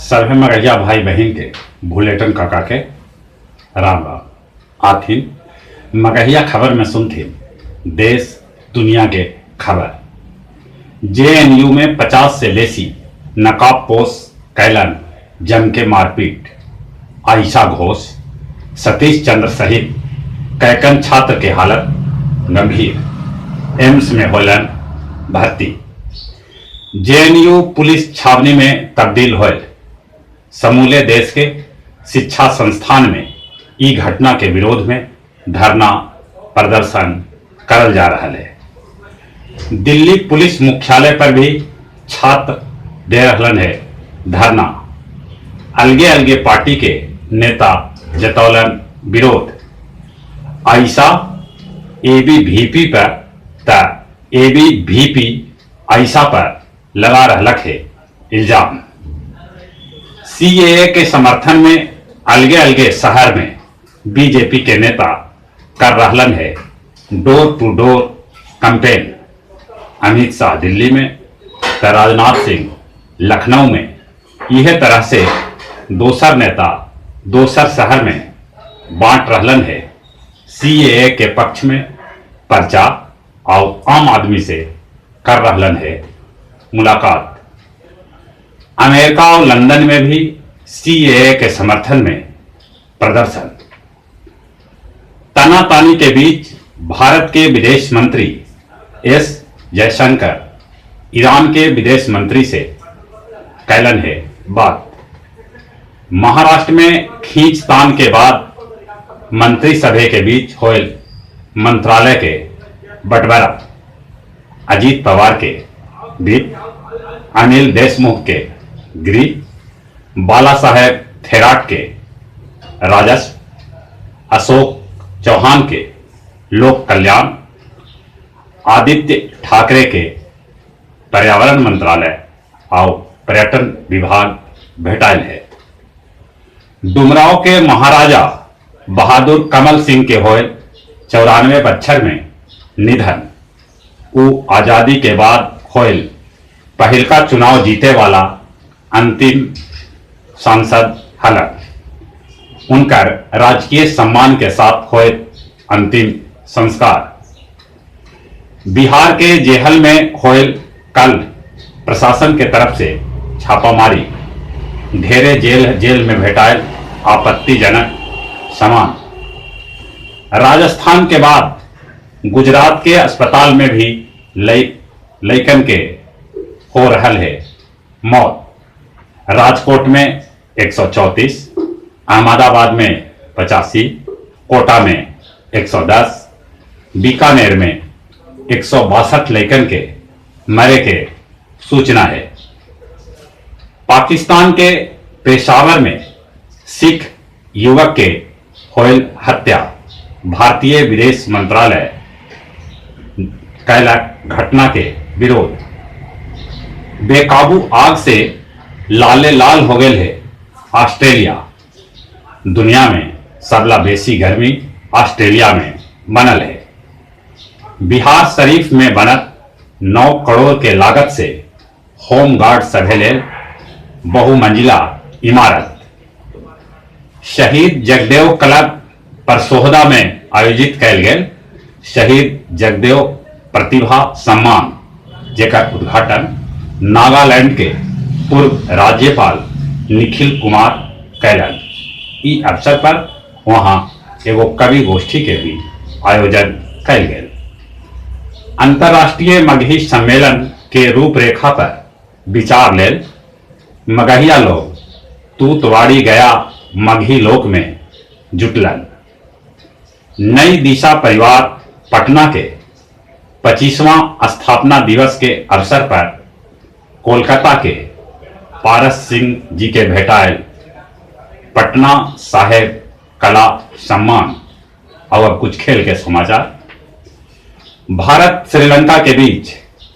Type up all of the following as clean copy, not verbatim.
सभे मगहिया भाई बहिन के भुलेटन काका के राम राम। आथिन मगहिया खबर में सुनथिन देश दुनिया के खबर। जेएनयू में 50 से बेसी नकाबपोश कैलन जम के मारपीट। आयशा घोष, सतीश चंद्र सहित कैकन छात्र के हालत गंभीर, एम्स में होलन भर्ती। जेएनयू पुलिस छावनी में तब्दील होल। समूले देश के शिक्षा संस्थान में ई घटना के विरोध में धरना प्रदर्शन करल जा रहा है। दिल्ली पुलिस मुख्यालय पर भी छात्र दे रहलन है धरना। अलगे अलगे पार्टी के नेता जतौलन विरोध। आयशा एबीवीपी पर त एबीवीपी आयशा पर लगा रहलक है इल्जाम। सीएए के समर्थन में अलगे अलगे शहर में बीजेपी के नेता कर रहलन है door to door campaign. Amit Shah Delhi में त राजनाथ सिंह लखनऊ में। यह तरह से दोसर नेता दोसर शहर में बांट रहलन है सीएए के पक्ष में पर्चा और आम आदमी से कर रहलन है मुलाकात। अमेरिका और लंदन में भी सीएए के समर्थन में प्रदर्शन। तनातानी के बीच भारत के विदेश मंत्री एस जयशंकर ईरान के विदेश मंत्री से कैलन है बात। महाराष्ट्र में खींचतान के बाद मंत्री सभा के बीच होयल मंत्रालय के बंटवारा। अजीत पवार के वित्त, अनिल देशमुख के गृह, बाला साहेब थेराट के राजस्व, अशोक चौहान के लोक कल्याण, आदित्य ठाकरे के पर्यावरण मंत्रालय और पर्यटन विभाग भेटाइल है। डुमराव के महाराजा बहादुर कमल सिंह के होए 94 बच्छर में निधन। उ आजादी के बाद होयल पहिलका चुनाव जीते वाला अंतिम सांसद हलन। उनकर राजकीय सम्मान के साथ होए अंतिम संस्कार। बिहार के जेहल में होयल कल प्रशासन के तरफ से छापामारी। ढेरे जेल जेल में भेटायल आपत्तिजनक सामान। राजस्थान के बाद गुजरात के अस्पताल में भी लइकन के हो रहल है मौत। राजकोट में 134, अहमदाबाद में 85, कोटा में 110, बीकानेर में 162 लइकन के मरे के सूचना है। पाकिस्तान के पेशावर में सिख युवक के होयल हत्या। भारतीय विदेश मंत्रालय कैलक घटना के विरोध। बेकाबू आग से लाले लाल हो गए है ऑस्ट्रेलिया। दुनिया में सबला बेसी गर्मी ऑस्ट्रेलिया में बनल है। बिहार शरीफ में बनत 9 करोड़ के लागत से होमगार्ड सभे लेल बहुमंजिला इमारत। शहीद जगदेव क्लब परसोहदा में आयोजित कैल गेल शहीद जगदेव प्रतिभा सम्मान, जेकर उद्घाटन नागालैंड के पूर्व राज्यपाल निखिल कुमार कैलन। ई अवसर पर वहां एगो कवि गोष्ठी के भी आयोजन कैल गेल। अंतर्राष्ट्रीय मगही सम्मेलन के रूपरेखा पर विचार लेल मगहिया लोग तूतवाड़ी गया मगही लोक में जुटलन। नई दिशा परिवार पटना के 25वां स्थापना दिवस के अवसर पर कोलकाता के पारस सिंह जी के भेटायल पटना साहेब कला सम्मान। और अब कुछ खेल के समाचार। भारत श्रीलंका के बीच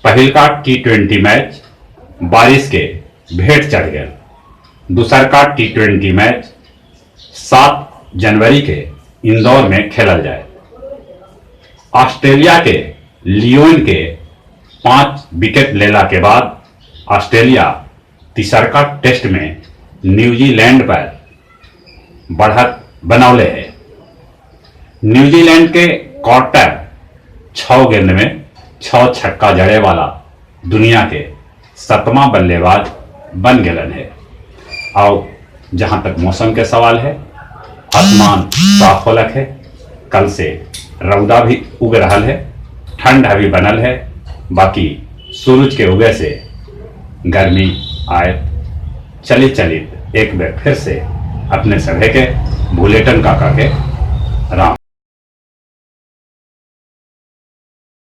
पहिलका टी20 मैच बारिश के भेंट चढ़ गया। दूसर का टी20 मैच 7 जनवरी के इंदौर में खेलल जाए। ऑस्ट्रेलिया के लियोन के 5 विकेट लेला के बाद ऑस्ट्रेलिया तीसरका टेस्ट में न्यूजीलैंड पर बढ़त बनौले है। न्यूजीलैंड के क्वार्टर 6 गेंद में 6 छक्का जड़े वाला दुनिया के 7वां बल्लेबाज बन गलन है। और जहां तक मौसम के सवाल है, आसमान साफ होलक है, कल से रौदा भी उग रहा है, ठंड अभी बनल है, बाकी सूरज के उगे से गर्मी आए। चलित चलित एक बार फिर से अपने सभे के भुलेटन काका के राम।